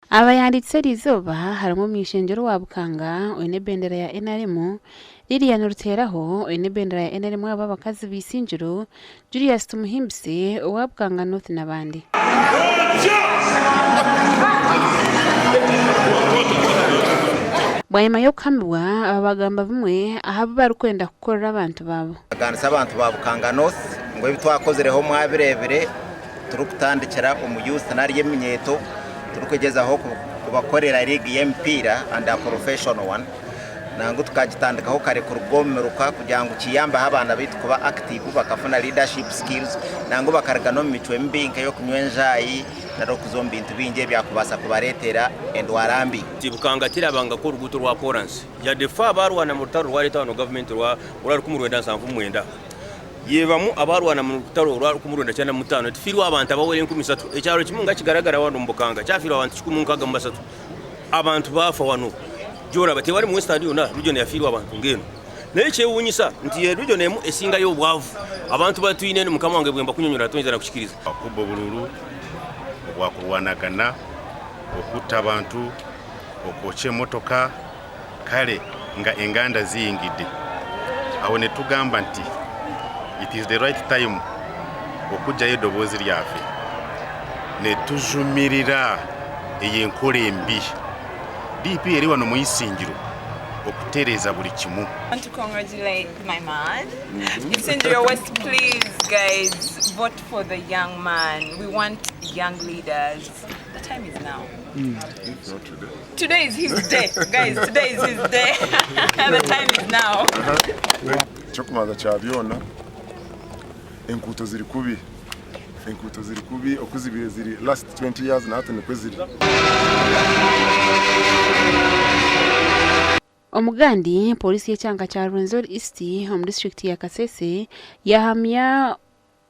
Abayandiikisa eriizooba harimu omuny'ishengyero wa Bukanga oine ebendera ya nrm, Lilian Ruteraho oine ebendera ya nrm abo abakazi b'eisingiro, Julius Tumuhimbise owa Bukanga North n'abandi. Bwanyima y'okuhamibwa, aba bagamba bimwe aha bi barikwenda kukorera abantu baabo. Nagambisa abantu ba Bukanga North ngu ebi twakozireho mwabireebire. Turikutandikira omu youth nari eminyeeto turikugyezaho kubakorera liigi y'emipiira and a professional one nangwa tukagitandikaho kare kuruga omu miruka kugira ngu kiyambeho abaana baitu kuba active bakafuna leadership skills nangwa bakaruga n'omu micwe mibi nk'ey'okunywa enjaayi nari okuza omu bintu bingi ebyakubaasa kubareetera endwara mbi. Bukanga terabangako oruguuto rwa koransi yadde ffe abaarwana mu rutaro rwareeta wano gavumenti orwa 1979. Yebamu abaarwana mu rutaro orwa 1995 tifiirwe abantu abawera 3000. Ekyaro kimwe nga kigaragara wano omu Bukanga kyafiirwe abantu 163. Abantu baafa wano gyoraba tewari mu Western yona region eyafiirwe abantu ng'enu. Naye ekyewuunyisa nti ye region emu esingayo obwavu. Abantu batwine enu mukama wange bwemba kunyonyora toyinza na kukikiriza. Okubba oburuuru, obwakurwanagana, okutta abantu, okwokya emotoka, Kale nga enganda ziyingidde awo netugamba nti it is the right time okujjayo edoboozi lyafe netujumirira eyo enkola embi. DP eri wano mu Isingiro okutereeza buli kimu. Want to congratulate my man. Isingiro West, please guys vote for the young man. We want young leaders. The time is now. Today is his day, guys. Today is his day. The time is now. Eky'okubanza kya byona enkuuto ziri kubi, enkuuto ziri kubi oku zibaire ziri last 20 years na hati nikwo ziri. Omugandi, Pooriisi y'ekyanga kya Rwenzori East omu disiturikiti ya Kasese yahamya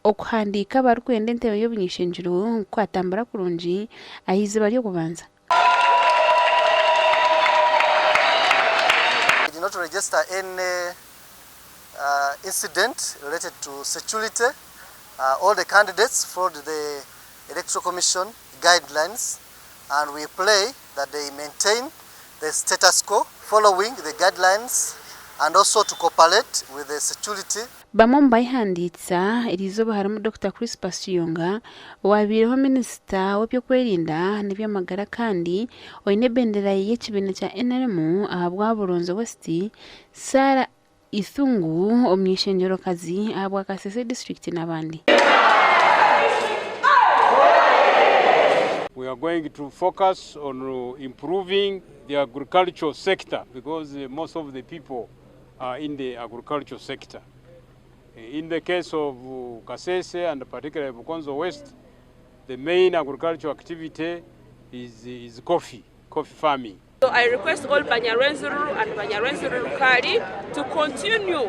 Okuhandiika abarikwenda entebe y'obuny'ishengyero kwatambura kurungi aha izooba ry'okubanza. We did not register any incident related to security. All the candidates followed the Electoral Commission guidelines and we pray that they maintain the status quo following the guidelines and also to cooperate with the security. Bamwe omu bayehandiikisa eriizooba harimu Dokita Crispus Kiyonga owabaireho minisita w'eby'okwerinda n'eby'amagara kandi oine ebendera y'ekibiina kya NRM ahabwa Buronzo West, Sarah Ithungu omuny'eishengyerokazi ahabwa Kasese disiturikiti n'abandi. We are going to focus on improving the agricultural sector because most of the people are in the agricultural sector. In the case of Kasese and particularly Bukonzo West, the main agricultural activity is, is coffee, coffee farming. So I request all Banyarwenzururu and Banyarwenzururu Kali to continue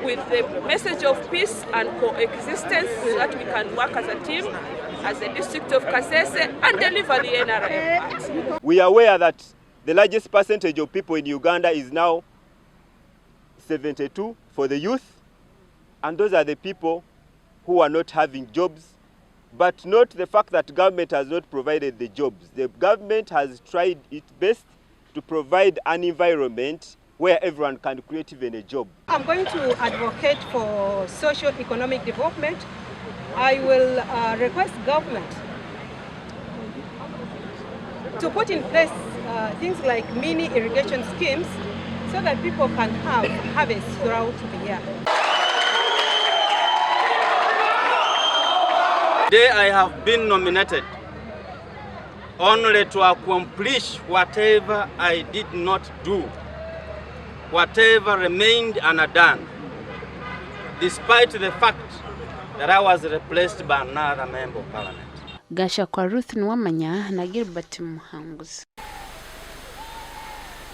with the message of peace and coexistence so that we can work as a team, as a district of Kasese and deliver the NRM party. We are aware that the largest percentage of people in Uganda is now 72 for the youth, and those are the people who are not having jobs, but not the fact that government has not provided the jobs. The government has tried its best to provide an environment where everyone can create even a job. I'm going to advocate for social economic development. I will uh, request government to put in place uh, things like mini irrigation schemes so that people can have harvest throughout the year. Today I have been nominated only to accomplish whatever I did not do, whatever remained undone, despite the fact that I was replaced by another member of parliament. Gashakwa Ruth Nuwamanya na Gilbert Muhanguzi.